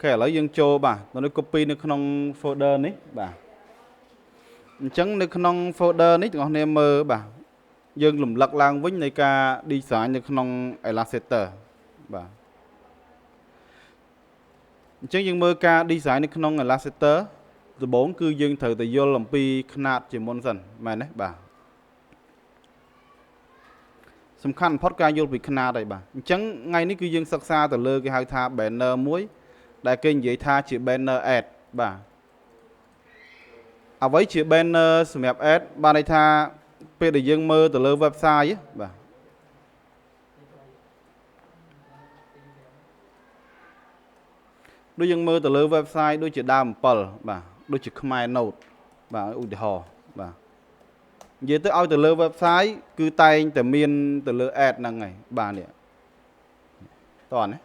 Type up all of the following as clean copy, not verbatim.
ឥឡូវយើងចូលបាទនៅ copy នៅក្នុង folder នេះបាទអញ្ចឹងនៅក្នុង folder នេះទាំងអស់គ្នាមើលបាទយើងរំលឹកឡើងវិញនៃការ design នៅក្នុង Illustrator បាទអញ្ចឹងយើងមើលការ design នៅក្នុង Illustrator ដំបូងគឺយើងត្រូវតែយល់អំពីខ្នាតជាមុនសិនមែនទេបាទសំខាន់បំផុតការយល់ពីខ្នាតហើយបាទអញ្ចឹងថ្ងៃនេះគឺយើងសិក្សាទៅលើគេហៅថា banner មួយដែលគេនិយាយថាជា banner ad បាទអ្វីជា banner សម្រាប់ ad បានន័យថាពេលដែលយើងមើលទៅលើ website បាទដូចយើងមើលទៅលើ website ដូចជាដើម7បាទដូចជាខ្មែរ Note បាទឧទាហរណ៍បាទនិយាយទៅឲ្យទៅលើ website គឺតែងតែមានទៅលើ ad ហ្នឹងហើយបាទនេះតោះណា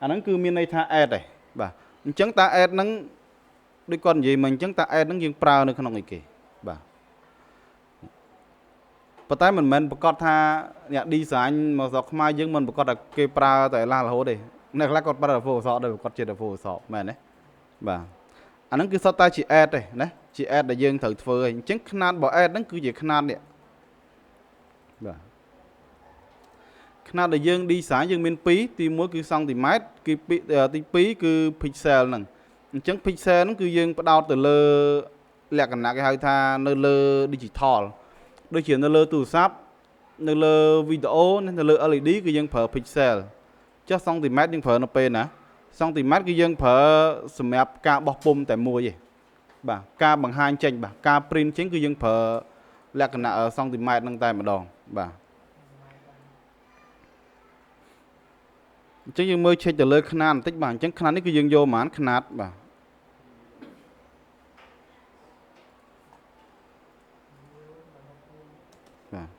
អាហ្នឹងគឺមានន័យថា ad ឯងបាទអញ្ចឹងតើ ad ហ្នឹងដូចគាត់និយាយមកអញ្ចឹងតើ ad ហ្នឹងយើងប្រើនៅក្នុងអីគេបាទប៉ុន្តែមិនមែនប្រកាសថាអ្នក design មកស្រុកខ្មែរយើងមិនប្រកាសថាគេប្រើតែឡារហូតទេអ្នកខ្លះគាត់ប្រើតែ Photoshop ដែរគាត់ចេះតែ Photoshop មែនទេបាទអាហ្នឹងគឺសុទ្ធតែជា ad ទេណាជា ad ដែលយើងត្រូវធ្វើឯងអញ្ចឹងខ្នាតរបស់ ad ហ្នឹងគឺជាខ្នាតនេះបាទខ្នាតដែលយើង design យើងមាន2ទី1គឺសង់ទីម៉ែត្រគឺទី2គឺ pixel ហ្នឹងអញ្ចឹង pixel ហ្នឹងគឺយើងផ្ដោតទៅលើលក្ខណៈគេហៅថានៅលើ digital ដូចជានៅលើទូរស័ព្ទនៅលើវីដេអូនៅលើ LED គឺយើងប្រើ pixel ចុះសង់ទីម៉ែត្រយើងប្រើនៅពេលណាសង់ទីម៉ែត្រគឺយើងប្រើសម្រាប់ការបោះពុម្ពតែមួយទេបាទការបង្ហាញចេញបាទការ print ចេញគឺយើងប្រើលក្ខណៈសង់ទីម៉ែត្រនឹងតែម្ដងបាទអញ្ចឹងយើងមើលឆែកទៅលើខ្នាតបន្តិចបាទអញ្ចឹងខ្នាតនេះគឺយើងយកប្រហែលខ្នាតបាទបាទ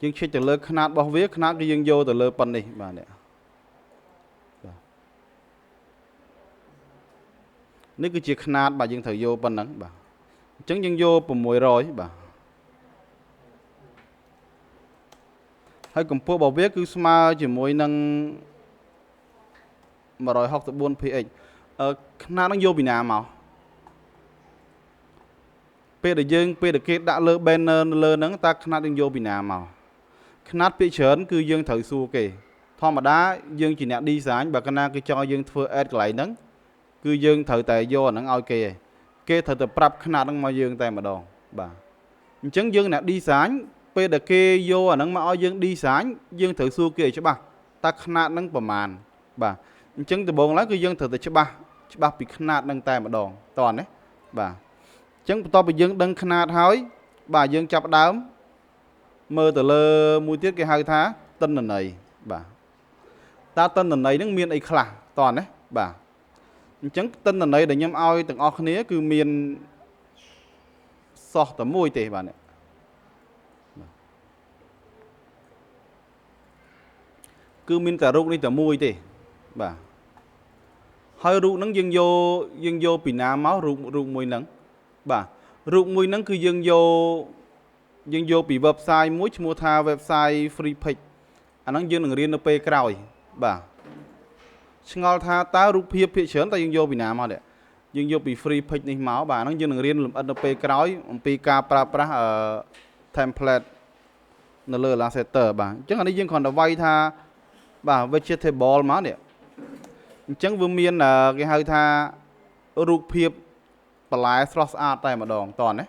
យើងឆែកទៅលើខ្នាតរបស់វាខ្នាតគឺយើងយកទៅលើប៉ុណ្នេះបាទនេះបាទនេះគឺជាខ្នាតបាទយើងត្រូវយកប៉ុណ្ណឹងបាទអញ្ចឹងយើងយក600បាទហើយកម្ពស់របស់វាគឺស្មើជាមួយនឹង164 px អឺខ្នាតហ្នឹងយកពីណាមកពេលដែលយើងពេលដែលគេដាក់លើ banner នៅលើហ្នឹងតើខ្នាតយើងយកពីណាមកខ្នាតភាគច្រើនគឺយើងត្រូវសួរគេធម្មតាយើងជាអ្នក design បើកាលណាគេចង់ឲ្យយើងធ្វើ ad កន្លែងហ្នឹងគឺយើងត្រូវតែយកអាហ្នឹងឲ្យគេឯងគេត្រូវតែប្រាប់ខ្នាតហ្នឹងមកយើងតែម្ដងបាទអញ្ចឹងយើងអ្នក design ពេលដែលគេយកអាហ្នឹងមកឲ្យយើង design យើងត្រូវសួរគេឲ្យច្បាស់តើខ្នាតហ្នឹងប្រមាណបាទអញ្ចឹងដំបូងឡើយគឺយើងត្រូវតែច្បាស់ច្បាស់ពីខ្នាតហ្នឹងតែម្ដងតោះណាបាទអញ្ចឹងបន្ទាប់ពីយើងដឹងខ្នាតហើយបាទយើងចាប់ដើមមើលទៅលើមួយទៀតគេហៅថាទិន្នន័យបាទតើទិន្នន័យហ្នឹងមានអីខ្លះតោះណាបាទអញ្ចឹងទិន្នន័យដែលខ្ញុំឲ្យទាំងអស់គ្នាគឺមានសោះតែមួយទេបាទនេះគឺមានតែរូបនេះតែមួយទេបាទហើយរូបហ្នឹងយើងយកយើងយកពីណាមករូបរូបមួយហ្នឹងបាទរូបមួយហ្នឹងគឺយើងយកយើងយកពី website មួយឈ្មោះថា website Freepik អាហ្នឹងយើងនឹងរៀននៅពេលក្រោយបាទឆ្ងល់ថាតើរូបភាពភាគច្រើនតើយើងយកពីណាមកនេះយើងយកពី Freepik នេះមកបាទអាហ្នឹងយើងនឹងរៀនលម្អិតនៅពេលក្រោយអំពីការប្រើប្រាស់អឺ template នៅលើ Illustrator បាទអញ្ចឹងអានេះយើងគ្រាន់តែវាយថាបាទ vegetable មកនេះអញ្ចឹងវាមានគេហៅថារូបភាពបន្លែស្រស់ស្អាតតែម្ដងតោះណា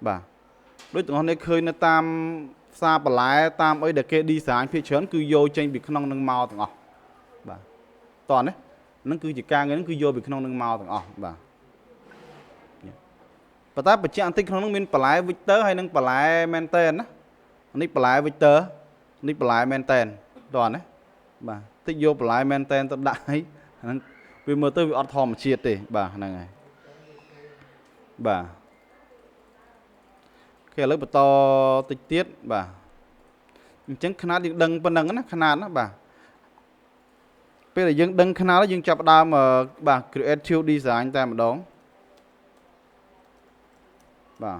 បាទដូចទាំងអស់នេះឃើញនៅតាមផ្សារបន្លែតាមអីដែលគេ design ភាគច្រើនគឺយកចេញពីក្នុងនឹងមកទាំងអស់បាទតោះណាហ្នឹងគឺជាការងារហ្នឹងគឺយកពីក្នុងនឹងមកទាំងអស់បាទប៉ុន្តែបញ្ជាក់បន្តិចក្នុងហ្នឹងមានបន្លែ vector ហើយនិងបន្លែមែនតែនណានេះបន្លែ vector នេះបន្លែមែនតែនតោះណាបាទតិចយកបន្លែមែនតែនទៅដាក់ឲ្យហ្នឹងវាមើលទៅវាអត់ធម្មជាតិទេបាទហ្នឹងហើយបាទគេឥឡូវបន្តតិចទៀតបាទអញ្ចឹងខ្នាតយើងដឹងប៉ុណ្ណឹងណាខ្នាតណាបាទពេលដែលយើងដឹងខ្នាតយើងចាប់ដើមបាទ creative design តែម្ដងបាទ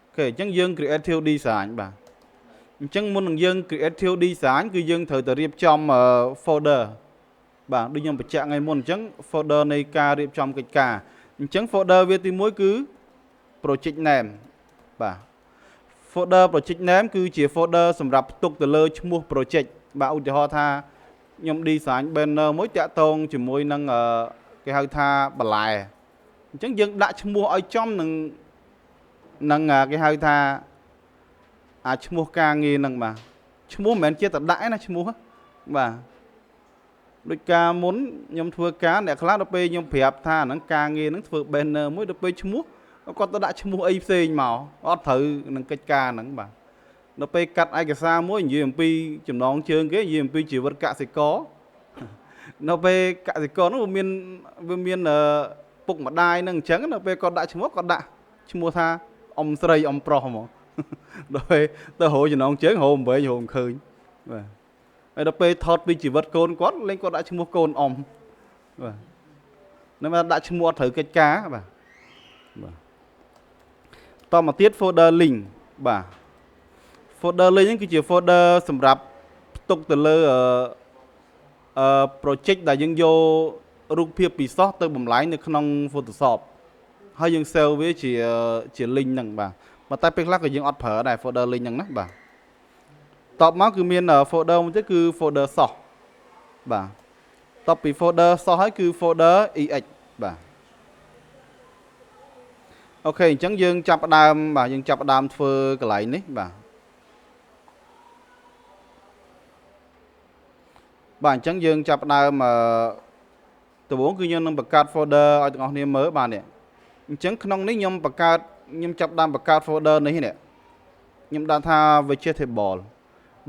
OK អញ្ចឹងយើង creative design បាទអ អញ្ចឹងមុននឹងយើង creative design គឺយើងត្រូវតែរៀបចំ folder បាទដូចខ្ញុំបញ្ជាក់ថ្ងៃមុនអញ្ចឹង folder នៃការរៀបចំកិច្ចការអញ្ចឹង folder វាទី1គឺ project name បាទ folder project name គឺជា folder សម្រាប់ផ្ទុកទៅលើឈ្មោះ project បាទឧទាហរណ៍ថាខ្ញុំ design banner មួយតាក់ទងជាមួយនឹងគេហៅថាបន្លែអញ្ចឹងយើងដាក់ឈ្មោះឲ្យចំនឹងគេហៅថាអាឈ្មោះការងារហ្នឹងបាទឈ្មោះមិនមែនជាតដាក់ឯណាឈ្មោះបាទដូចការមុនខ្ញុំធ្វើការអ្នកខ្លះដល់ពេលខ្ញុំប្រាប់ថាហ្នឹងការងារហ្នឹងធ្វើ banner មួយដល់ពេលឈ្មោះគាត់ទៅដាក់ឈ្មោះអីផ្សេងមកអត់ត្រូវនឹងកិច្ចការហ្នឹងបាទដល់ពេលកាត់ឯកសារមួយនិយាយអំពីចំណងជើងគេនិយាយអំពីជីវិតកសិករនៅពេលកសិករនោះវាមានពុកម្ដាយនឹងអញ្ចឹងដល់ពេលគាត់ដាក់ឈ្មោះគាត់ដាក់ឈ្មោះថាអ៊ំស្រីអ៊ំប្រុសហ្មងដល់ពេលទៅរកចំណងជើងរកមិនវិញរកមិនឃើញបាទហើយដល់ពេលថតពីជីវិតកូនគាត់លេងគាត់ដាក់ឈ្មោះកូនអ៊ំបាទនឹងដាក់ឈ្មោះអត់ត្រូវកិច្ចការបាទបាទតមកទៀត folder link បាទ folder link ហ្នឹងគឺជា folder សម្រាប់ផ្ទុកទៅលើអឺ project ដែលយើងយករូបភាពពីសោះទៅបំលែងនៅក្នុង Photoshop ហើយយើង save វាជា link ហ្នឹងបាទប៉ុន្តែពេលខ្លះក៏យើងអត់ប្រើដែរ folder link ហ្នឹងណាបាទតបមកគឺមាន folder មួយទៀតគឺ folder source បាទតបពី folder source ហើយគឺ folder ex បាទ OK អញ្ចឹងយើងចាប់ផ្ដើមបាទយើងចាប់ផ្ដើមធ្វើកន្លែងនេះបាទបាទអញ្ចឹងយើងចាប់ផ្ដើមអឺដំបូងគឺយើងនឹងបង្កើត folder ឲ្យទាំងអស់គ្នាមើលបាទនេះអញ្ចឹងក្នុងនេះខ្ញុំបង្កើតខ្ញុំចាប់ផ្ដើមបង្កើត folder នេះនេះខ្ញុំដាក់ថា vegetable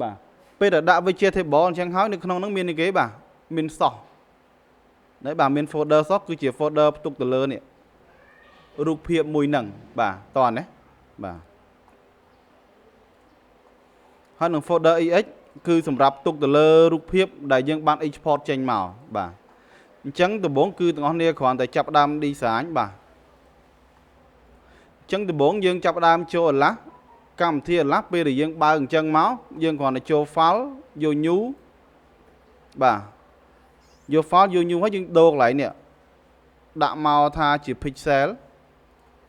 បាទពេលដែលដាក់ vegetable អញ្ចឹងហើយនៅក្នុងហ្នឹងមានអីគេបាទមានសោះណែបាទមាន folder សោះគឺជា folder ផ្ទុកទៅលើនេះរូបភាពមួយហ្នឹងបាទតោះណាបាទហើយនឹង folder ex គឺសម្រាប់ទុកទៅលើរូបភាពដែលយើងបាន export ចេញមកបាទអញ្ចឹងដំបូងគឺទាំងអស់គ្នាគ្រាន់តែចាប់ផ្ដើម design បាទអញ្ចឹងដំបូងយើងចាប់ផ្ដើមចូល Alas កម្មវិធី Alas ពេលដែលយើងបើកអញ្ចឹងមកយើងគ្រាន់តែចូល file យក new បាទយក file យក new ហើយយើងដូរកន្លែងនេះដាក់មកថាជា pixel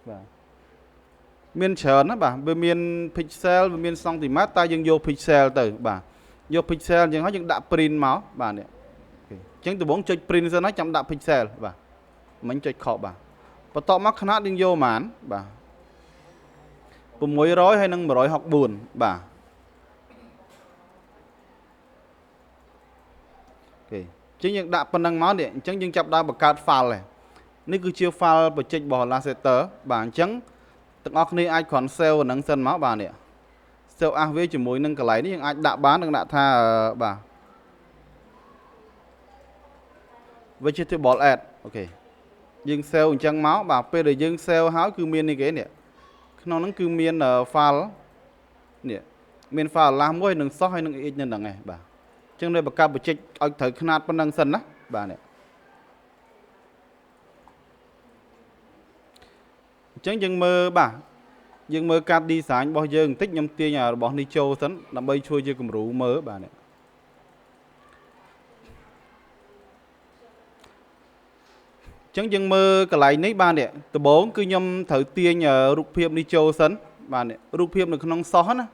បាទមានច្រើនណាបាទវាមាន pixel វាមានសង់ទីម៉ែត្រតែយើងយក pixel ទៅបាទយក pixel អញ្ចឹងហើយយើងដាក់ print មកបាទនេះអញ្ចឹងដំបូងចុច print សិនហើយចាំដាក់ pixel បាទមិញចុចខុសបាទបន្ទាប់មកຂະຫນាតយើងយកប៉ុន្មានបាទ600ហើយនិង164បាទ OK អញ្ចឹងយើងដាក់ប៉ុណ្ណឹងមកនេះអញ្ចឹងយើងចាប់ដើមបង្កើត file ហើយនេះគឺជា file project របស់ Illustrator បាទអញ្ចឹងទាំងអស់គ្នាអាចគ្រាន់ save អាហ្នឹងសិនមកបាទនេះ save as វាជាមួយនឹងកន្លែងនេះយើងអាចដាក់បាននឹងដាក់ថាបាទ vegetable add OK យើង save អញ្ចឹងមកបាទពេលដែលយើង save ហើយគឺមាននេះគេនេះក្នុងហ្នឹងគឺមាន file នេះមាន file ឡាស់មួយនឹងសោះហើយនឹង x នៅហ្នឹងឯងបាទអញ្ចឹងនៅបង្កើត project ឲ្យត្រូវຂະຫນាតប៉ុណ្ណឹងសិនណាបាទនេះអញ្ចឹងយើងមើលបាទយើងមើលការ design របស់យើងបន្តិចខ្ញុំទាញរបស់នេះចូលសិនដើម្បីជួយជាគំរូមើលបាទនេះអញ្ចឹងយើងមើលកន្លែងនេះបាទនេះដំបូងគឺខ្ញុំត្រូវទាញរូបភាពនេះចូលសិនបាទនេះរូបភាពនៅក្នុងសោះណា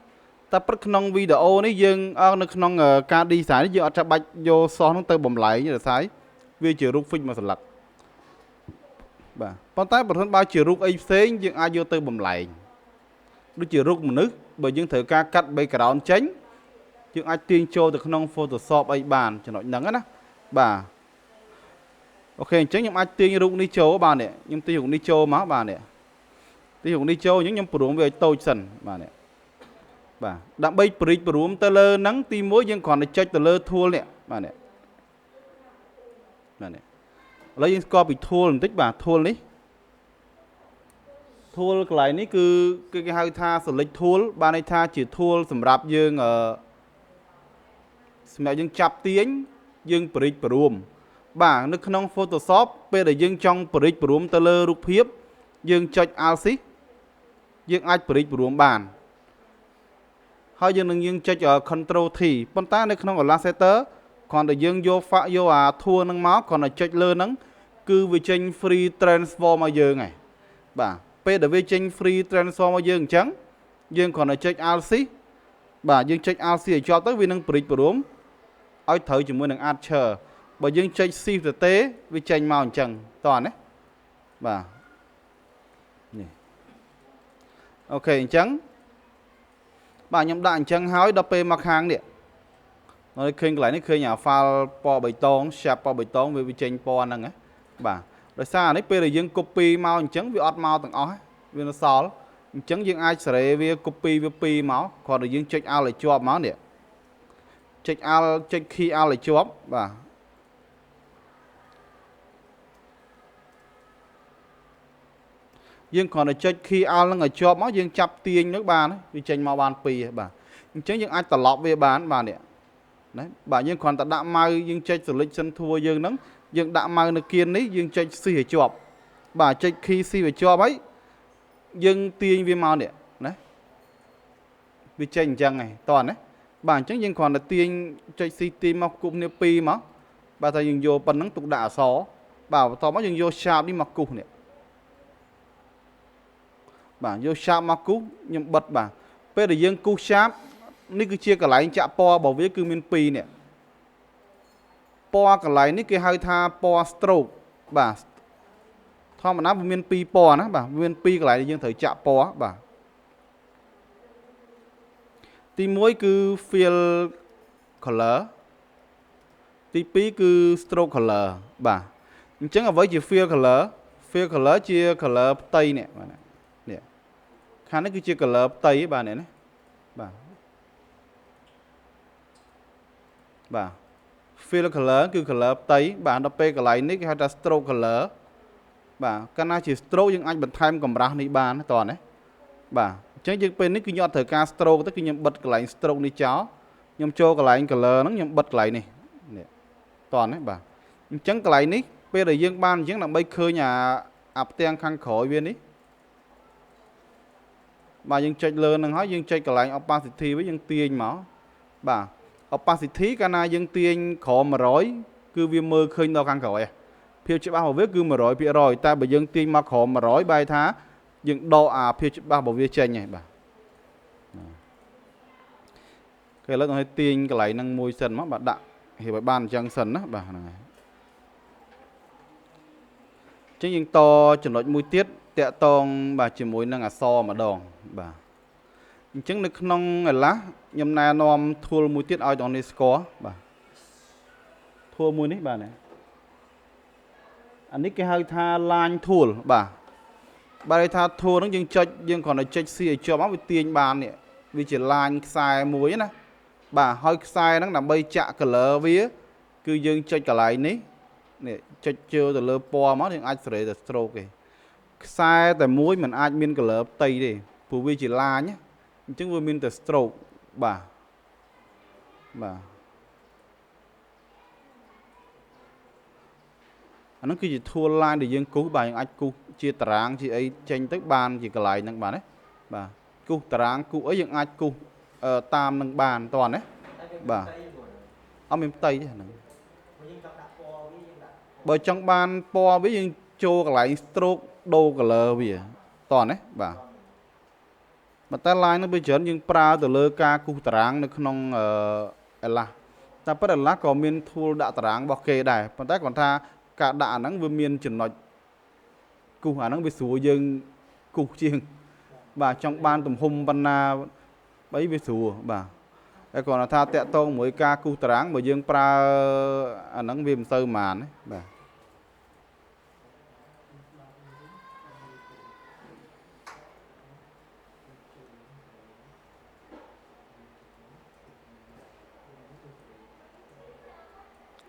តែព្រឹកក្នុងវីដេអូនេះយើងនៅក្នុងការ design នេះយើងអត់ចាំបាច់យកសោះនោះទៅបំលែងទេដោយសារវាជារូប fix មួយសន្លឹកបាទប៉ុន្តែបើសិនបើជារូបអីផ្សេងយើងអាចយកទៅបំលែងដូចជារូបមនុស្សបើយើងត្រូវការកាត់ background ចេញយើងអាចទាញចូលទៅក្នុង Photoshop អីបានចំណុចហ្នឹងណាបាទ OK អញ្ចឹងខ្ញុំអាចទាញរូបនេះចូលបាទនេះខ្ញុំទាញរូបនេះចូលមកបាទនេះទាញរូបនេះចូលអញ្ចឹងខ្ញុំព្រមវាឲ្យតូចសិនបាទនេះបាទដើម្បីព្រីកព្រមទៅលើហ្នឹងទី1យើងគ្រាន់តែចុចទៅលើ tool នេះបាទនេះបាទនេះឥឡូវយើងស្គាល់ពី tool បន្តិចបាទ tool នេះ tool កន្លែងនេះគឺគេហៅថា select tool បានន័យថាជា tool សម្រាប់យើងអឺសម្រាប់យើងចាប់ទាញយើងព្រីកព្រមបាទនៅក្នុង Photoshop ពេលដែលយើងចង់ព្រីកព្រមទៅលើរូបភាពយើងចុច Alt យើងអាចព្រីកព្រមបាន ហើយយើងនឹងយើងចុច control T ប៉ុន្តែនៅក្នុង Illustrator គ្រាន់តែយើងយក file យកអា tool ហ្នឹងមកគ្រាន់តែចុចលើហ្នឹងគឺវាចេញ free transform មកយើងហើយបាទពេលដែលវាចេញ free transform មកយើងអញ្ចឹងយើងគ្រាន់តែចុច Alt C បាទយើងចុច Alt C ឲ្យជាប់ទៅវានឹងព្រិចព្រមឲ្យត្រូវជាមួយនឹង Archer បើយើងចុច Shift ទៅទេវាចេញមកអញ្ចឹងតោះណាបាទនេះOK អញ្ចឹងបាទខ្ញុំដាក់អញ្ចឹងហើយដល់ពេលមកខាងនេះនៅឃើញកន្លែងនេះឃើញអា file ពណ៌បៃតង shape ពណ៌បៃតងវាចេញពណ៌ហ្នឹងណាបាទដោយសារអានេះពេលដែលយើង copy មកអញ្ចឹងវាអត់មកទាំងអស់វានៅសល់អញ្ចឹងយើងអាចសេរីវា copy វាពីរមកគ្រាន់តែយើងចុច Alt ឲ្យជាប់មកនេះចុច Alt ចុច key Alt ឲ្យជាប់បាទយើងគ្រាន់តែចុច key Alt ហ្នឹងឲ្យជាប់មកយើងចាប់ទាញទៅបានវាចេញមកបានពីរបាទអញ្ចឹងយើងអាចត្រឡប់វាបានបាទនេះណាបាទយើងគ្រាន់តែដាក់ mouse យើងចុច selection tool យើងហ្នឹងយើងដាក់ mouse នៅគៀននេះយើងចុច C ឲ្យជាប់បាទចុច key C ឲ្យជាប់ហើយយើងទាញវាមកនេះណាវាចេញអញ្ចឹងឯងតោះណាបាទអញ្ចឹងយើងគ្រាន់តែទាញចុច C ទាញមកគប់គ្នាពីរមកបាទថាយើងយកប៉ុណ្ណឹងទុកដាក់អក្សរបាទបន្ទាប់មកយើងយក shape នេះមកគូសនេះបាទយក shape មកគូសខ្ញុំបិទបាទពេលដែលយើងគូស shape នេះគឺជាកន្លែងចាក់ពណ៌របស់វាគឺមាន2នេះពណ៌កន្លែងនេះគេហៅថាពណ៌ stroke បាទធម្មតាវាមាន2ពណ៌ណាបាទវាមាន2កន្លែងដែលយើងត្រូវចាក់ពណ៌បាទទី1គឺ fill color ទី2គឺ stroke color បាទអញ្ចឹងអ្វីជា fill color? Fill color ជា color ផ្ទៃនេះបាទនេះខាងនេះគឺជា color ផ្ទៃបាទនេះណាបាទបាទ fill color គឺ color ផ្ទៃបាទដល់ពេលកន្លែងនេះគេហៅថា stroke color បាទកាលណាជា stroke យើងអាចបន្ថែមកម្រាស់នេះបានតោះណាបាទអញ្ចឹងយើងពេលនេះគឺខ្ញុំអត់ត្រូវការ stroke ទេគឺខ្ញុំបិទកន្លែង stroke នេះចោលខ្ញុំចូលកន្លែង color ហ្នឹងខ្ញុំបិទកន្លែងនេះនេះតោះណាបាទអញ្ចឹងកន្លែងនេះពេលដែលយើងបានអញ្ចឹងដើម្បីឃើញអាផ្ទាំងខាងក្រោយវានេះបាទយើងចុចលើនឹងហើយយើងចុចកន្លែង opacity វិញយើងទាញមកបាទ opacity កាលណាយើងទាញក្រោម100គឺវាមើលឃើញដល់ខាងក្រោយភាពច្បាស់របស់វាគឺ100%តែបើយើងទាញមកក្រោម100បែរថាយើងដកអាភាពច្បាស់របស់វាចេញហើយបាទគេឥឡូវឲ្យទាញកន្លែងហ្នឹងមួយសិនមកបាទដាក់រៀបឲ្យបានអញ្ចឹងសិនណាបាទហ្នឹងហើយអញ្ចឹងយើងតចំណុចមួយទៀតតាក់តងបាទជាមួយនឹងអក្សរម្ដងបាទអញ្ចឹងនៅក្នុង Illus ខ្ញុំណែនាំ tool មួយទៀតឲ្យបងនេះស្គាល់បាទ tool មួយនេះបាទណាអានេះគេហៅថា line tool បាទបើន័យថា tool ហ្នឹងយើងចុចយើងគ្រាន់តែចុច C ឲ្យជាប់មកវាទាញបាននេះវាជា line ខ្សែមួយណាបាទហើយខ្សែហ្នឹងដើម្បីចាក់ color វា គឺយើងចុចកន្លែងនេះនេះចុចជើទៅលើពណ៌មកយើងអាចសេរីទៅ stroke ទេខ្សែតែមួយมันអាចមាន color ផ្ទៃទេព្រោះវាជា line អញ្ចឹងវាមានតែ stroke បាទបាទអាហ្នឹងគឺជា tool line ដែលយើងគូសបាទយើងអាចគូសជាតារាងជាអីចេញទៅបានជាកន្លែងហ្នឹងបាទណាបាទគូសតារាងគូសអីយើងអាចគូសតាមនឹងបានតោះណាបាទអត់មានផ្ទៃទេហ្នឹងបើចង់បានពណ៌វាយើងចូលកន្លែង stroke ដូរ color វាតោះណាបាទប៉ុន្តែ line នោះវាច្រើនយើងប្រើទៅលើការគូសតារាងនៅក្នុងអឺ Illus តែពិត Illus ក៏មាន tool ដាក់តារាងរបស់គេដែរប៉ុន្តែគាត់ថាការដាក់អាហ្នឹងវាមានចំណុចគូសអាហ្នឹងវាស្រួលយើងគូសជាងបាទចង់បានទំហំប៉ុណ្ណាបីវាស្រួលបាទតែគ្រាន់តែថាតាក់តងមួយការគូសតារាងបើយើងប្រើអាហ្នឹងវាមិនសូវហ្មងណាបាទ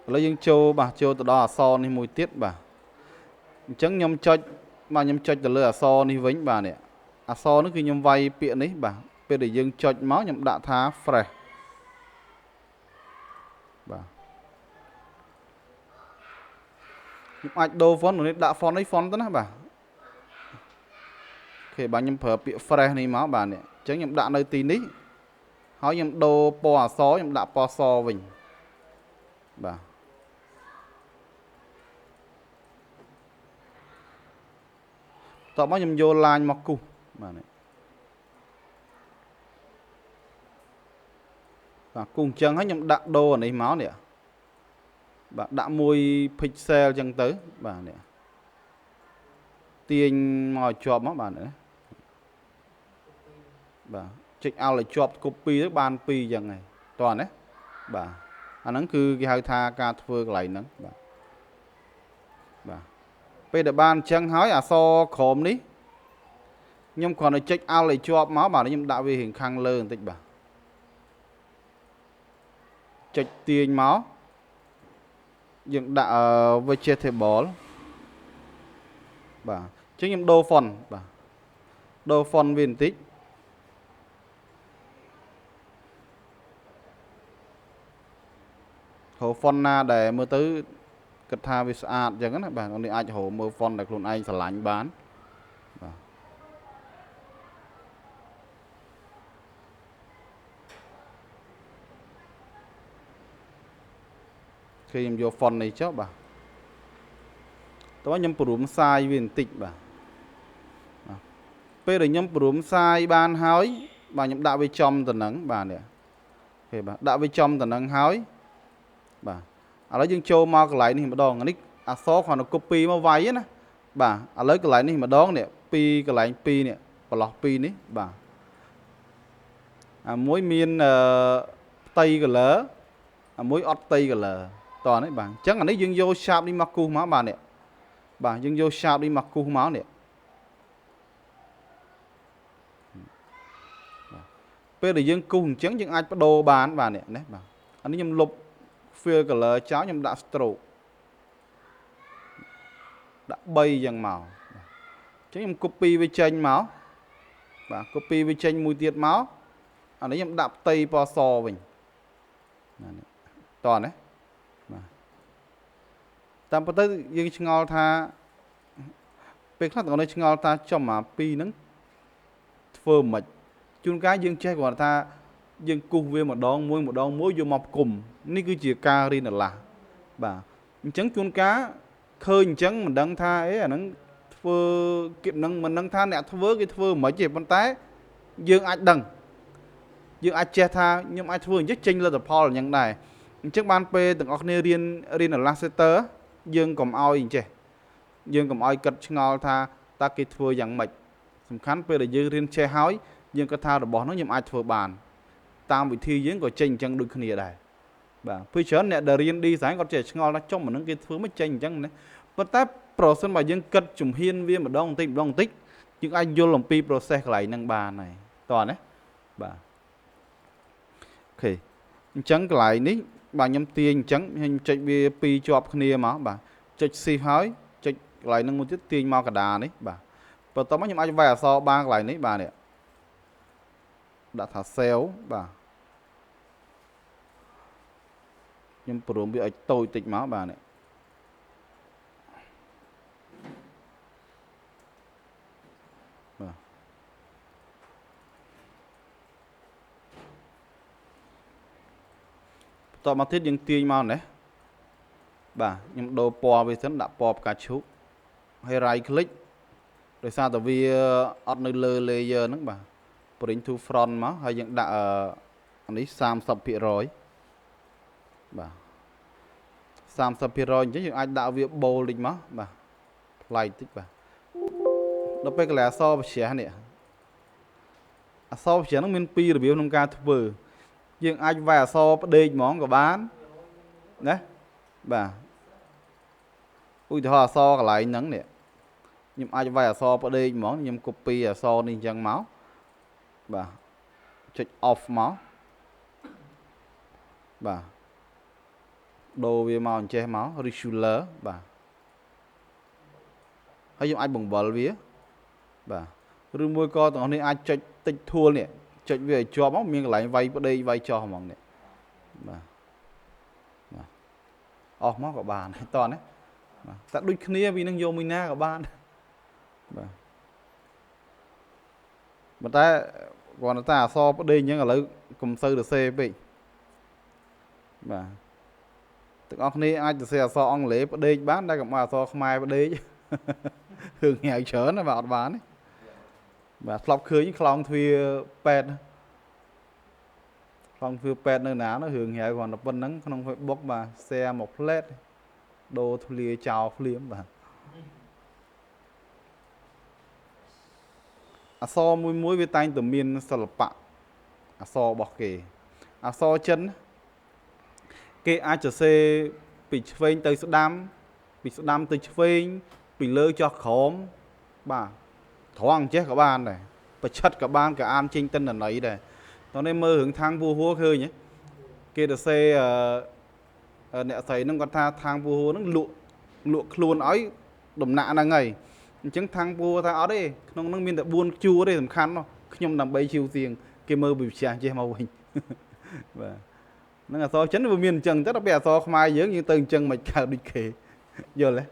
ឥឡូវយើងចូលបាទចូលទៅដល់អក្សរនេះមួយទៀតបាទអញ្ចឹងខ្ញុំចុចបាទខ្ញុំចុចទៅលើអក្សរនេះវិញបាទនេះអក្សរនេះគឺខ្ញុំវាយពាក្យនេះបាទពេលដែលយើងចុចមកខ្ញុំដាក់ថា fresh បាទខ្ញុំអាចដូរ font នេះដាក់ font នេះ font ទៅណាបាទ OK បាទខ្ញុំប្រើពាក្យ fresh នេះមកបាទនេះអញ្ចឹងខ្ញុំដាក់នៅទីនេះ ហើយខ្ញុំដូរពណ៌អក្សរខ្ញុំដាក់ពណ៌សវិញបាទតោះមកខ្ញុំយក line មកគូសបាទនេះបាទគូសអញ្ចឹងហើយខ្ញុំដាក់ដូរអានេះមកនេះបាទដាក់មួយ pixel អញ្ចឹងទៅបាទនេះទាញមកឲ្យជាប់មកបាទណាបាទចុច Alt ឲ្យជាប់ copy ទៅបាន2អញ្ចឹងហើយតោះណាបាទអាហ្នឹងគឺគេហៅថាការធ្វើកន្លែងហ្នឹងបាទបាទពេលដែលបានអញ្ចឹងហើយអក្សរក្រោមនេះខ្ញុំគ្រាន់តែចុច Alt ឲ្យជាប់មកបាទខ្ញុំដាក់វារៀងខាងលើបន្តិចបាទចុចទាញមកយើងដាក់ vegetable បាទអញ្ចឹងខ្ញុំដូរ font បាទដូរ font វាបន្តិចរក font ណាដែលមើលទៅគិតថាវាស្អាតអញ្ចឹងណាបាទនេះអាចរកមើល font ដែលខ្លួនឯងស្រឡាញ់បានបាទគឺខ្ញុំយក font នេះចុះបាទតោះខ្ញុំព្រម size វាបន្តិចបាទបាទពេលដែលខ្ញុំព្រម size បានហើយបាទខ្ញុំដាក់វាចំទៅនឹងបាទនេះOK បាទដាក់វាចំទៅនឹងហើយបាទឥឡូវយើងចូលមកកន្លែងនេះម្ដងនេះអក្សរគ្រាន់តែ copy មកវាយណាបាទឥឡូវកន្លែងនេះម្ដងនេះពីកន្លែង2នេះប្រឡោះ2នេះបាទអាមួយមានអឺផ្ទៃ color អាមួយអត់ផ្ទៃ color តោះនេះបាទអញ្ចឹងអានេះយើងយក shape នេះមកគូសមកបាទនេះបាទយើងយក shape នេះមកគូសមកនេះពេលដែលយើងគូសអញ្ចឹងយើងអាចបដូរបានបាទនេះណាបាទអានេះខ្ញុំលុប fill color ចោលខ្ញុំដាក់ stroke ដាក់3យ៉ាងមកអញ្ចឹងខ្ញុំ copy វាចេញមកបាទ copy វាចេញមួយទៀតមកអានេះខ្ញុំដាក់ផ្ទៃពណ៌សវិញបាទនេះតោះណាបាទតាមពិតទៅយើងឆ្ងល់ថាពេលខ្លះទាំងនេះឆ្ងល់ថាចំអាពីរហ្នឹងធ្វើមិនជួនកាលយើងចេះគ្រាន់ថាយើងគូសវាម្ដងមួយម្ដងមួយយកមកផ្គុំនេះគឺជាការរៀនអាឡាស់បាទអញ្ចឹងជួនកាលឃើញអញ្ចឹងមិនដឹងថាអីអាហ្នឹងធ្វើគេនឹងមិនដឹងថាអ្នកធ្វើគេធ្វើមិនទេប៉ុន្តែយើងអាចដឹងយើងអាចចេះថាខ្ញុំអាចធ្វើអញ្ចឹងចេញលទ្ធផលអញ្ចឹងដែរអញ្ចឹងបានពេលទាំងអស់គ្នារៀនរៀន Illustrator យើងកុំឲ្យអញ្ចេះយើងកុំឲ្យគិតឆ្ងល់ថាតើគេធ្វើយ៉ាងម៉េចសំខាន់ពេលដែលយើងរៀនចេះហើយយើងគិតថារបស់នោះខ្ញុំអាចធ្វើបានតាមវិធីយើងក៏ចេញអញ្ចឹងដូចគ្នាដែរបាទពេលច្រើនអ្នកដែលរៀន design គាត់ចេះឆ្ងល់ថាចុះមិននឹងគេធ្វើមិនចេញអញ្ចឹងណាប៉ុន្តែប្រសិនបើយើងគិតជំហានវាម្ដងបន្តិចម្ដងបន្តិចយើងអាចយល់អំពី process កន្លែងហ្នឹងបានហើយតោះណាបាទ OK អញ្ចឹងកន្លែងនេះបាទខ្ញុំទាញអញ្ចឹងខ្ញុំចុចវាពីរជាប់គ្នាមកបាទចុច shift ហើយចុចកន្លែងហ្នឹងមួយទៀតទាញមកកដានេះបាទបន្ទាប់មកខ្ញុំអាចវាយអក្សរបានកន្លែងនេះបាទនេះដាក់ថា sale បាទខ្ញុំព្រមវាឲ្យតូចតិចមកបាទនេះបាទបន្ទាប់មកទៀតយើងទាញមកនេះបាទខ្ញុំដូរពណ៌វាសិនដាក់ពណ៌ផ្កាឈូកហើយ right click ដោយសារតែវាអត់នៅលើ layer ហ្នឹងបាទ bring to front មកហើយយើងដាក់អានេះ30%បាទ30%អញ្ចឹងយើងអាចដាក់វា bold តិចមកបាទប្លែកតិចបាទដល់ពេលកន្លែងអក្សរវិទ្យានេះអក្សរវិទ្យាហ្នឹងមានពីររបៀបក្នុងការធ្វើយើងអាចវាយអក្សរផ្ដេកហ្មងក៏បានណាបាទឧទាហរណ៍អក្សរកន្លែងហ្នឹងនេះខ្ញុំអាចវាយអក្សរផ្ដេកហ្មងខ្ញុំ copy អក្សរនេះអញ្ចឹងមកបាទចុច off មកបាទដូរវាមកអញ្ចេះមក regular បាទហើយយើងអាចបង្វិលវាបាទឬមួយក៏ទាំងអស់នេះអាចចុចតិច tool នេះចុចវាឲ្យជាប់មកមានកន្លែងវាយផ្ដេកវាយចោះហ្មងនេះបាទបាទអស់មកក៏បានតោះណាបាទតែដូចគ្នាពីនឹងយកមួយណាក៏បានបាទប៉ុន្តែគ្រាន់តែអក្សរផ្ដេកអញ្ចឹងឥឡូវ កុំសូវសរសេរពេកបាទទាំងអស់គ្នាអាចសរសេរអក្សរអង់គ្លេសផ្ដេកបានតែកុំឲ្យអក្សរខ្មែរផ្ដេករឿងញ៉ៅច្រើនណាបាទអត់បានទេបាទធ្លាប់ឃើញខ្លោងទ្វារពេទ្យខ្លោងទ្វារពេទ្យនៅណានោះរឿងញ៉ៅគ្រាន់តែប៉ុណ្្នឹងក្នុង Facebook បាទ share មកផ្លែតដូរធ្លាចោលភ្លាមបាទអក្សរមួយមួយវាតែងតែមានសិល្បៈអក្សររបស់គេអក្សរចិនគេអាចសរសេរពីឆ្វេងទៅស្ដាំពីស្ដាំទៅឆ្វេងពីលើចុះក្រោមបាទត្រង់ចេះក៏បានដែរប្រឆិតក៏បានក៏អានចេញទិន្នន័យដែរតោះនេះមើលរឿងខាងពូហួរឃើញគេសរសេរអ្នកស្រីហ្នឹងគាត់ថាខាងពូហួរហ្នឹងលក់លក់ខ្លួនឲ្យដំណាក់ហ្នឹងហើយអញ្ចឹងខាងពូថាអត់ទេក្នុងហ្នឹងមានតែ4ជួរទេសំខាន់នោះខ្ញុំដើម្បីជីវសៀងគេមើលវិទ្យាចេះមកវិញបាទហ្នឹងអក្សរចិនវាមានអញ្ចឹងទៅដល់ពេលអក្សរខ្មែរយើងយើងទៅអញ្ចឹងមិនកើតដូចគេយល់ទេ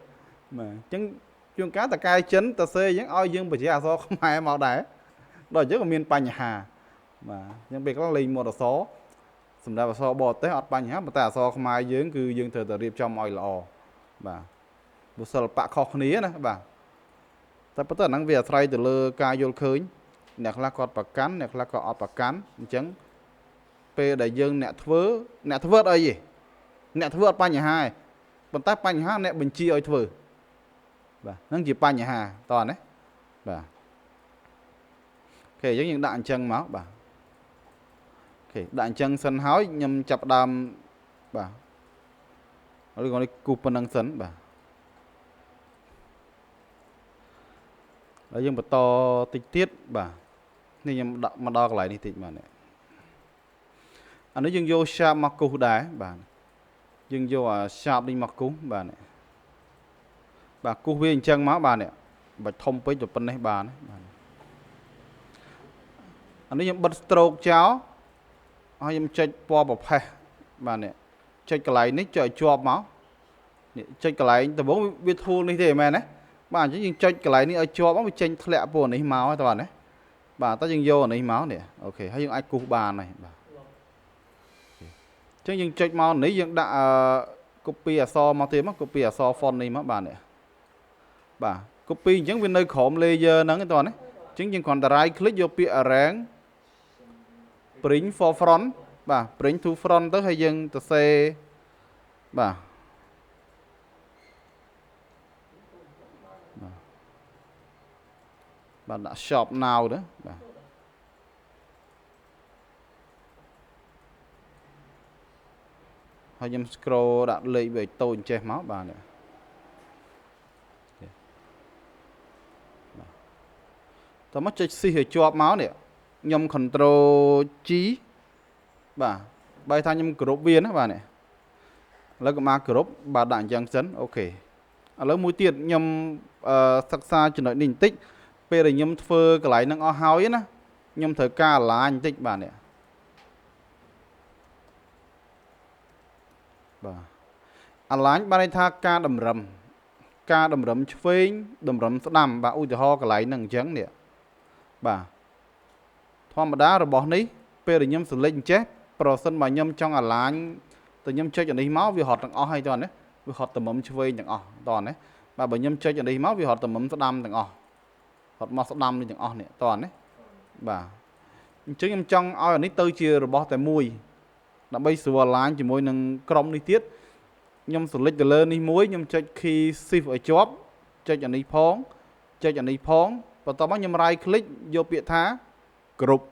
បាទអញ្ចឹងជួនកាលតកែចិនតសេអញ្ចឹងឲ្យយើងបជាអក្សរខ្មែរមកដែរដល់អញ្ចឹងក៏មានបញ្ហាបាទអញ្ចឹងពេលខ្លះលេងមាត់អក្សរសម្រាប់អក្សរបរទេសអត់បញ្ហាប៉ុន្តែអក្សរខ្មែរយើងគឺយើងត្រូវតែរៀបចំឲ្យល្អបាទព្រោះសិល្បៈខុសគ្នាណាបាទតែប៉ុន្តែហ្នឹងវាអាស្រ័យទៅលើការយល់ឃើញអ្នកខ្លះគាត់ប្រកាន់អ្នកខ្លះក៏អត់ប្រកាន់អញ្ចឹងពេលដែលយើងអ្នកធ្វើអ្នកធ្វើអត់អីទេអ្នកធ្វើអត់បញ្ហាទេប៉ុន្តែបញ្ហាអ្នកបញ្ជាឲ្យធ្វើបាទហ្នឹងជាបញ្ហាតោះណាបាទ OK អញ្ចឹងយើងដាក់អញ្ចឹងមកបាទ OK ដាក់អញ្ចឹងសិនហើយខ្ញុំចាប់ដើមបាទឬក៏នេះគូសប៉ុណ្ណឹងសិនបាទហើយយើងបន្តតិចទៀតបាទនេះខ្ញុំដាក់មកដល់កន្លែងនេះតិចបាទនេះអានេះយើងយក shape មកគូសដែរបាទយើងយកអា shape នេះមកគូសបាទនេះបាទគូសវាអញ្ចឹងមកបាទនេះបាច់ធំពេកទៅប៉ុណ្ណេះបានបាទអានេះខ្ញុំបិទ stroke ចោលហើយខ្ញុំចុចពណ៌ប្រផេះបាទនេះចុចកន្លែងនេះចុចឲ្យជាប់មកនេះចុចកន្លែងដំបូងវាធូលនេះទេមែនទេបាទអញ្ចឹងយើងចុចកន្លែងនេះឲ្យជាប់មកវាចេញធ្លាក់ពណ៌នេះមកហើយតើបាទណាបាទតើយើងយកអានេះមកនេះ OK ហើយយើងអាចគូសបានហើយបាទអញ្ចឹងយើងចុចមកនេះយើងដាក់ copy អក្សរមកទៀតមក copy អក្សរ font នេះមកបាទនេះបាទ copy អញ្ចឹងវានៅក្រោម layer ហ្នឹងតើណាអញ្ចឹងយើងគ្រាន់តែ right click យកពាក្យ arrange bring for front បាទ bring to front ទៅហើយយើងទៅសេបាទបាទដាក់ shop now ទៅបាទហើយខ្ញុំ scroll ដាក់លេខវាឲ្យតូចចេះមកបាទនេះបាទតោះមកចុច shift ឲ្យជាប់មកនេះខ្ញុំ control G បាទបើថាខ្ញុំគ្រប់វាណាបាទនេះឥឡូវក៏មកគ្រប់បាទដាក់អញ្ចឹងសិន OK ឥឡូវមួយទៀតខ្ញុំសិក្សាចំណុចនេះបន្តិចពេលដែលខ្ញុំធ្វើកន្លែងហ្នឹងអស់ហើយណាខ្ញុំត្រូវការ align បន្តិចបាទនេះបាទ align បានន័យថាការតម្រឹមការតម្រឹមឆ្វេងតម្រឹមស្ដាំបាទឧទាហរណ៍កន្លែងហ្នឹងអញ្ចឹងនេះបាទធម្មតារបស់នេះពេលដែលខ្ញុំ select អញ្ចេះប្រសិនបើខ្ញុំចង់ align ទៅខ្ញុំចុចអានេះមកវារត់ទាំងអស់ហើយតើណាវារត់តម្រឹមឆ្វេងទាំងអស់តើណាបាទបើខ្ញុំចុចអានេះមកវារត់តម្រឹមស្ដាំទាំងអស់រត់មកស្ដាំនេះទាំងអស់នេះតើណាបាទអញ្ចឹងខ្ញុំចង់ឲ្យអានេះទៅជារបស់តែមួយដើម្បីស្រួល align ជាមួយនឹងក្រុមនេះទៀតខ្ញុំ select ទៅលើនេះមួយខ្ញុំចុច key shift ឲ្យជាប់ចុចអានេះផងចុចអានេះផងបន្ទាប់មកខ្ញុំ right click យកពាក្យថា group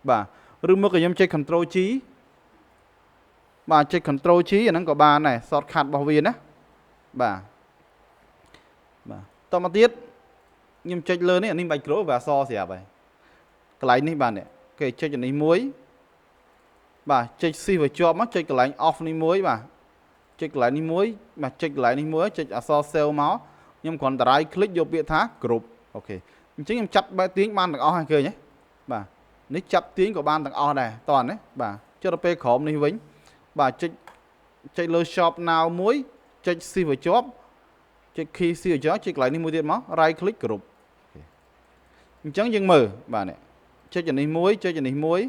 បាទឬមកក៏ខ្ញុំចុច control G បាទចុច control G អាហ្នឹងក៏បានដែរ shortcut របស់វាណាបាទបាទតមកទៀតខ្ញុំចុចលើនេះអានេះមិនបាច់ group វាអក្សរស្រាប់ហើយកន្លែងនេះបាទនេះគេចុចអានេះមួយបាទចុច shift ឲ្យជាប់មកចុចកន្លែង off នេះមួយបាទចុចកន្លែងនេះមួយបាទចុចកន្លែងនេះមួយចុចអក្សរ sale មកខ្ញុំគ្រាន់តែ right click យកពាក្យថា group OK អញ្ចឹងខ្ញុំចាប់បែបទាញបានទាំងអស់ហើយឃើញទេបាទនេះចាប់ទាញក៏បានទាំងអស់ដែរតោះណាបាទចុះដល់ពេលក្រោមនេះវិញបាទចុចចុចលើ shop now មួយចុច shift ឲ្យជាប់ចុច key shift ឲ្យជាប់ចុចកន្លែងនេះមួយទៀតមក right click group អញ្ចឹងយើងមើលបាទនេះចុចអានេះមួយចុចអានេះមួយ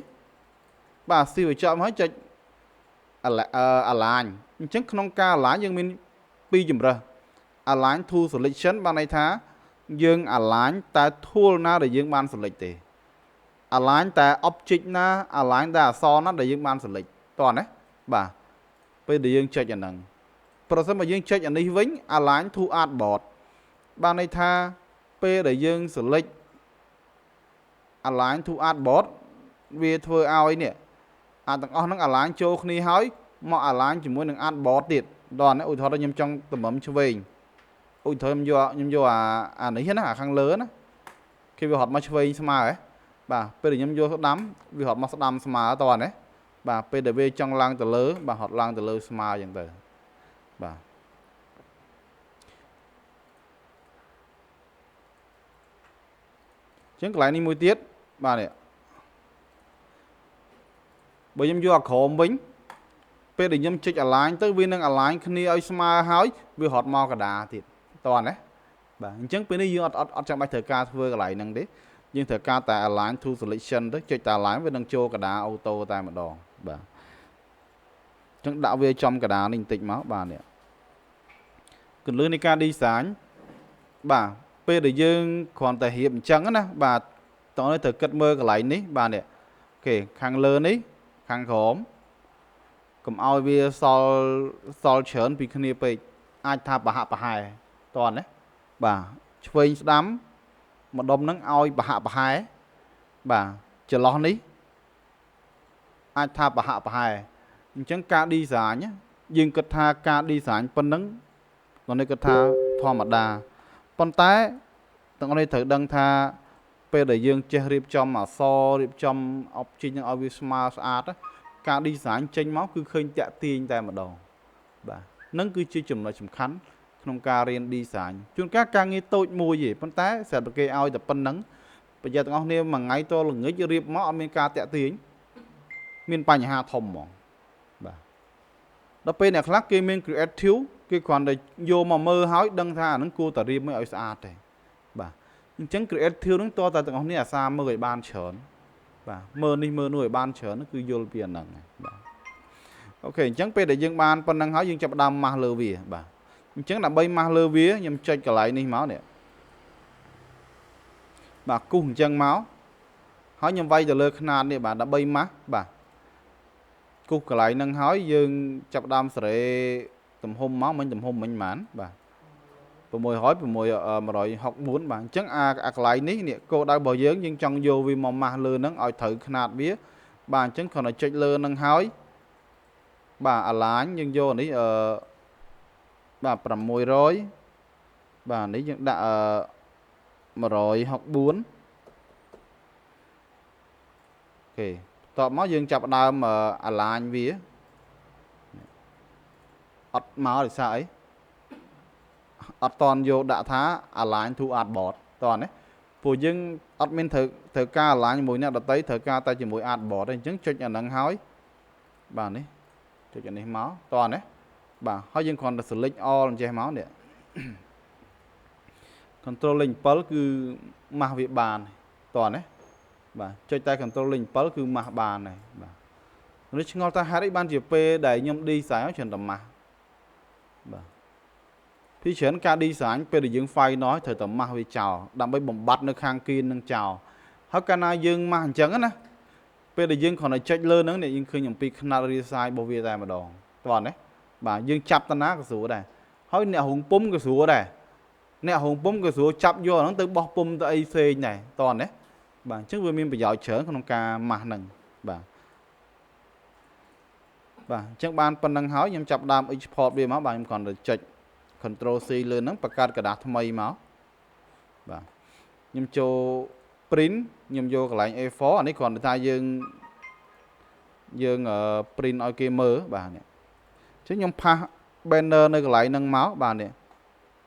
បាទស៊ីឲ្យចំហើយចុច align អញ្ចឹងក្នុងការ align យើងមានពីរជម្រើស align to selection បានន័យថាយើង align តែ tool ណាដែលយើងបាន select ទេ align តែ object ណា align តែអក្សរណាដែលយើងបាន select តោះណាបាទពេលដែលយើងចុចអាហ្នឹងប្រសិនបើយើងចុចអានេះវិញ align to artboard បានន័យថាពេលដែលយើង select align to artboard វាធ្វើឲ្យនេះអាទាំងអស់ហ្នឹង align ចូលគ្នាហើយមក align ជាមួយនឹង artboard ទៀតដល់នេះឧទាហរណ៍ខ្ញុំចង់តម្រឹមឆ្វេងឧទាហរណ៍ខ្ញុំយកអាអានេះណាអាខាងលើណាគេវារត់មកឆ្វេងស្មើហ៎បាទពេលដែលខ្ញុំយកស្ដាំវារត់មកស្ដាំស្មើតោះណាបាទពេលដែលវាចង់ឡើងទៅលើបាទរត់ឡើងទៅលើស្មើអញ្ចឹងទៅបាទអញ្ចឹងកន្លែងនេះមួយទៀតបាទនេះបើខ្ញុំយកអាក្រោមវិញពេលដែលខ្ញុំចុច align ទៅវានឹង align គ្នាឲ្យស្មើហើយវារត់មកកដាទៀតតោះណាបាទអញ្ចឹងពេលនេះយើងអត់អត់អត់ចាំបាច់ត្រូវការធ្វើកន្លែងហ្នឹងទេយើងត្រូវការតែ align to selection ទៅចុចតែ align វានឹងចូលកដា auto តែម្ដងបាទអញ្ចឹងដាក់វាចំកដានេះបន្តិចមកបាទនេះគន្លឹះនៃការ design បាទពេលដែលយើងគ្រាន់តែរៀបអញ្ចឹងណាបាទតោះនេះត្រូវគិតមើលកន្លែងនេះបាទនេះOK ខាងលើនេះខាងក្រោមកុំឲ្យវាសល់សល់ច្រើនពីគ្នាពេកអាចថាប្រហាក់ប្រហែលតោះណាបាទឆ្វេងស្ដាំម្ដុំហ្នឹងឲ្យប្រហាក់ប្រហែលបាទចន្លោះនេះអាចថាប្រហាក់ប្រហែលអញ្ចឹងការ design យើងគិតថាការ design ប៉ុណ្ណឹងតោះនេះគិតថាធម្មតាប៉ុន្តែទាំងនេះត្រូវដឹងថាពេលដែលយើងចេះរៀបចំអក្សររៀបចំ object នឹងឲ្យវាស្មើស្អាតការ design ចេញមកគឺឃើញតាក់ទាញតែម្ដងបាទនឹងគឺជាចំណុចសំខាន់ក្នុងការរៀន design ជួនកាលការងារតូចមួយទេប៉ុន្តែស្រាប់តែគេឲ្យតែប៉ុណ្្នឹងប្រយ័ត្នទាំងអស់គ្នាមួយថ្ងៃតល្ងាចរៀបមកអត់មានការតាក់ទាញមានបញ្ហាធំហ្មងបាទដល់ពេលអ្នកខ្លះគេមាន creative គេគ្រាន់តែយកមកមើលហើយដឹងថាអាហ្នឹងគួរតែរៀបមកឲ្យស្អាតទេបាទអញ្ចឹង creative ហ្នឹងតើតែទាំងអស់គ្នាអាសាមើលឲ្យបានច្រើនបាទមើលនេះមើលនោះឲ្យបានច្រើនគឺយល់ពីអាហ្នឹងបាទ OK អញ្ចឹងពេលដែលយើងបានប៉ុណ្្នឹងហើយយើងចាប់ផ្ដើមម៉ាស់លើវាបាទអញ្ចឹងដើម្បីម៉ាស់លើវាខ្ញុំចុចកន្លែងនេះមកនេះបាទគូសអញ្ចឹងមកហើយខ្ញុំវាយទៅលើខ្នាតនេះបាទដើម្បីម៉ាស់បាទគូសកន្លែងហ្នឹងហើយយើងចាប់ផ្ដើមសេរីទំហំមកមិញទំហំមិញប៉ុន្មានបាទ600 6 164បាទអញ្ចឹងអាអាកន្លែងនេះនេះគោលដៅរបស់យើងយើងចង់យកវាមកម៉ាស់លើហ្នឹងឲ្យត្រូវខ្នាតវាបាទអញ្ចឹងគ្រាន់តែចុចលើហ្នឹងហើយបាទ align យើងយកនេះអឺបាទ600បាទនេះយើងដាក់អឺ164 OK តបមកយើងចាប់ដើម align វាអត់មកដោយសារអីអត់តន់យកដាក់ថា align to artboard តោះណាព្រោះយើងអត់មានត្រូវត្រូវការ align ជាមួយអ្នកដតីត្រូវការតែជាមួយ artboard ទេអញ្ចឹងចុចអាហ្នឹងហើយបាទនេះចុចអានេះមកតោះណាបាទហើយយើងគ្រាន់តែ select all អញ្ចេះមកនេះ control លេខ7គឺម៉ាស់វាបានតោះណាបាទចុចតែ control លេខ7គឺម៉ាស់បានហើយបាទនេះឆ្ងល់ថាហេតុអីបានជាពេលដែលខ្ញុំ design ច្រើនតែម៉ាស់បាទពីច្រើនការ design ពេលដែលយើង final ត្រូវតែម៉ាស់វាចោលដើម្បីបំបត្តិនៅខាងគៀននឹងចោលហើយកាលណាយើងម៉ាស់អញ្ចឹងណាពេលដែលយើងគ្រាន់តែចុចលើហ្នឹងនេះយើងឃើញអំពីខ្នាតរាយ size របស់វាតែម្ដងតោះណាបាទយើងចាប់តាណាក៏ស្រួលដែរហើយអ្នករងពុំក៏ស្រួលដែរអ្នករងពុំក៏ស្រួលចាប់យកហ្នឹងទៅបោះពុំទៅអីផ្សេងដែរតោះណាបាទអញ្ចឹងវាមានប្រយោជន៍ច្រើនក្នុងការម៉ាស់ហ្នឹងបាទបាទអញ្ចឹងបានប៉ុណ្្នឹងហើយខ្ញុំចាប់ដើម export វាមកបាទខ្ញុំគ្រាន់តែចុច control C លើហ្នឹងបង្កើតក្រដាសថ្មីមកបាទខ្ញុំចូល print ខ្ញុំយកកន្លែង A4 អានេះគ្រាន់តែថាយើងយើង print ឲ្យគេមើលបាទនេះអញ្ចឹងខ្ញុំpaste banner នៅកន្លែងហ្នឹងមកបាទនេះ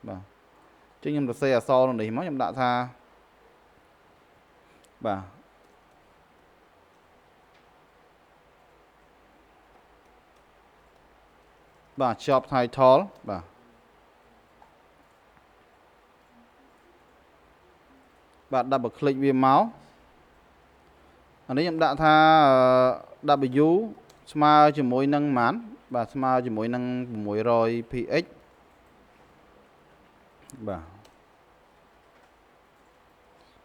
បាទអញ្ចឹងខ្ញុំសរសេរអក្សរនៅនេះមកខ្ញុំដាក់ថាបាទបាទ job title បាទបាទ double click វាមកអានេះខ្ញុំដាក់ថា W ស្មើជាមួយនឹងប៉ុន្មានបាទស្មើជាមួយនឹង600 px បាទ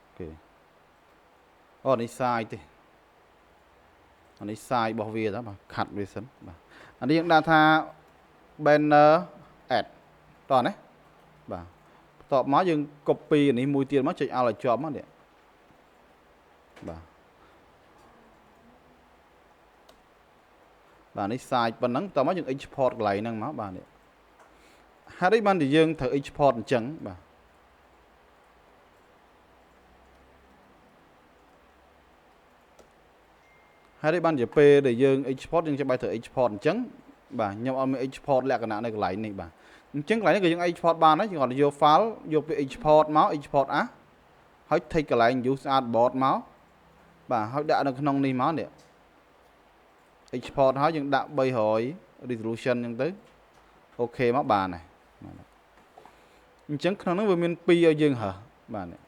OK អូនេះ size ទេអានេះ size របស់វាតើបាទខាត់វាសិនបាទអានេះយើងដាក់ថា banner ad តោះណាបាទបន្ទាប់មកយើង copy អានេះមួយទៀតមកចុច alt ឲ្យជាប់មកនេះបាទបាទនេះ size ប៉ុណ្ណឹងតោះមកយើង export កន្លែងហ្នឹងមកបាទនេះហេតុអីបានជាយើងត្រូវ export អញ្ចឹងបាទហេតុអីបានជាពេលដែលយើង export យើងចាំបាច់ត្រូវ export អញ្ចឹងបាទខ្ញុំអត់មាន export លក្ខណៈនៅកន្លែងនេះបាទអញ្ចឹងកន្លែងនេះក៏យើង export បានដែរយើងអត់យក file យកពី export មក export អាហើយ take កន្លែង use artboard មកបាទហើយដាក់នៅក្នុងនេះមកនេះ export ហើយយើងដាក់300 resolution អញ្ចឹងទៅ OK មកបានហើយអញ្ចឹងក្នុងហ្នឹងវាមាន2ឲ្យយើងរើសបាទនេះ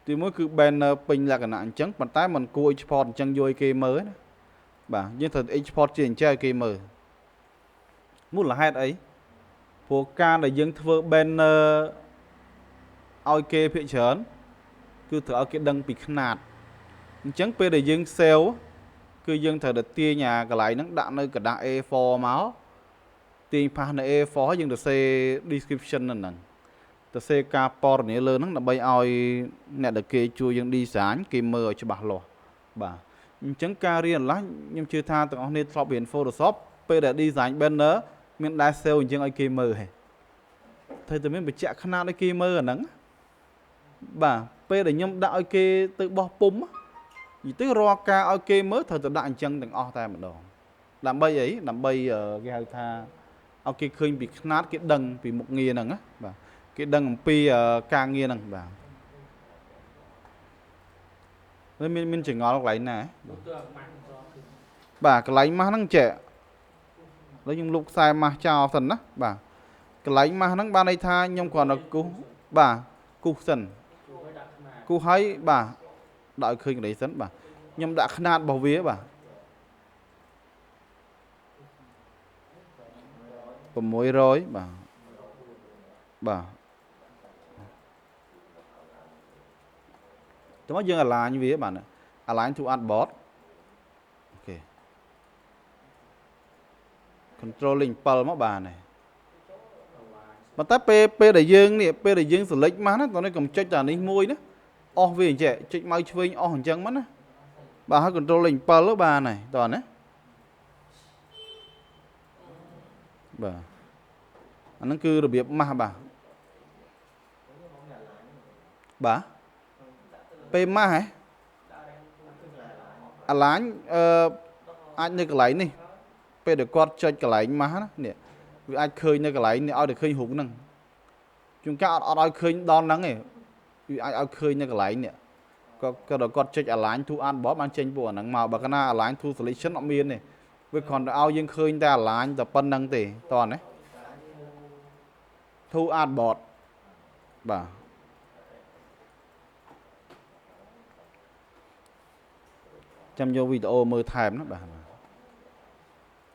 ទីមួយគឺ banner ពេញលក្ខណៈអញ្ចឹងប៉ុន្តែมันគួរ export អញ្ចឹងយកឲ្យគេមើលណាបាទយើងត្រូវ export ជាអញ្ចឹងឲ្យគេមើលមូលហេតុអីព្រោះការដែលយើងធ្វើ banner ឲ្យគេភាគច្រើនគឺត្រូវឲ្យគេដឹងពីខ្នាតអញ្ចឹងពេលដែលយើង save គឺយើងត្រូវតែទាញអាកន្លែងហ្នឹងដាក់នៅក្រដាស A4 មកទាញផាសនៅ A4 ហើយយើងទៅសេ description នៅហ្នឹងទៅសេការពណ៌នាលើហ្នឹងដើម្បីឲ្យអ្នកដែលគេជួយយើង design គេមើលឲ្យច្បាស់លាស់បាទអញ្ចឹងការរៀនឡាខ្ញុំជឿថាទាំងអស់គ្នាធ្លាប់រៀន Photoshop ពេលដែល design banner មានដែរ save អញ្ចឹងឲ្យគេមើលហេត្រូវតែមានបញ្ជាក់ខ្នាតឲ្យគេមើលអាហ្នឹងបាទពេលដែលខ្ញុំដាក់ឲ្យគេទៅបោះពុំនិយាយទៅរាល់ការឲ្យគេមើលត្រូវតែដាក់អញ្ចឹងទាំងអស់តែម្ដងដើម្បីអីដើម្បីគេហៅថាឲ្យគេឃើញពីខ្នាតគេដឹងពីមុខងារហ្នឹងណាបាទគេដឹងអំពីការងារហ្នឹងបាទមានមានចងល់កន្លែងណាបាទកន្លែងម៉ាស់ហ្នឹងចេះឥឡូវខ្ញុំលុបខ្សែម៉ាស់ចោលសិនណាបាទកន្លែងម៉ាស់ហ្នឹងបានន័យថាខ្ញុំគ្រាន់តែគូសបាទគូសសិនគូសហើយបាទដាក់ឲ្យឃើញកន្លែងសិនបាទខ្ញុំដាក់ខ្នាតរបស់វាបាទ600បាទបាទតោះមកយើង align វាបាទ align to artboard OK control លេខ7មកបានហើយប៉ុន្តែពេលពេលដែលយើងនេះពេលដែលយើង select មកណាតោះនេះកុំចុចតែនេះមួយណាអស់វាអញ្ចឹងចុចមកឆ្វេងអស់អញ្ចឹងមកណាបាទហើយ control លេខ7ទៅបានហើយតោះណាបាទអាហ្នឹងគឺរបៀបម៉ាស់បាទបាទពេលម៉ាស់ហ៎អាឡាញអឺអាចនៅកន្លែងនេះពេលដែលគាត់ចុចកន្លែងម៉ាស់ណានេះវាអាចឃើញនៅកន្លែងនេះឲ្យតែឃើញរូបហ្នឹងជួនកាលអត់អត់ឲ្យឃើញដល់ហ្នឹងទេវាអាចឲ្យឃើញនៅកន្លែងនេះក៏គាត់គាត់ចុច align to artboard បានចេញពួកអាហ្នឹងមកបើកាលណា align to selection អត់មានទេវាគ្រាន់តែឲ្យយើងឃើញតែ align តែប៉ុណ្្នឹងទេតោះណា to artboard បាទចាំយកវីដេអូមើលថែមណាបាទ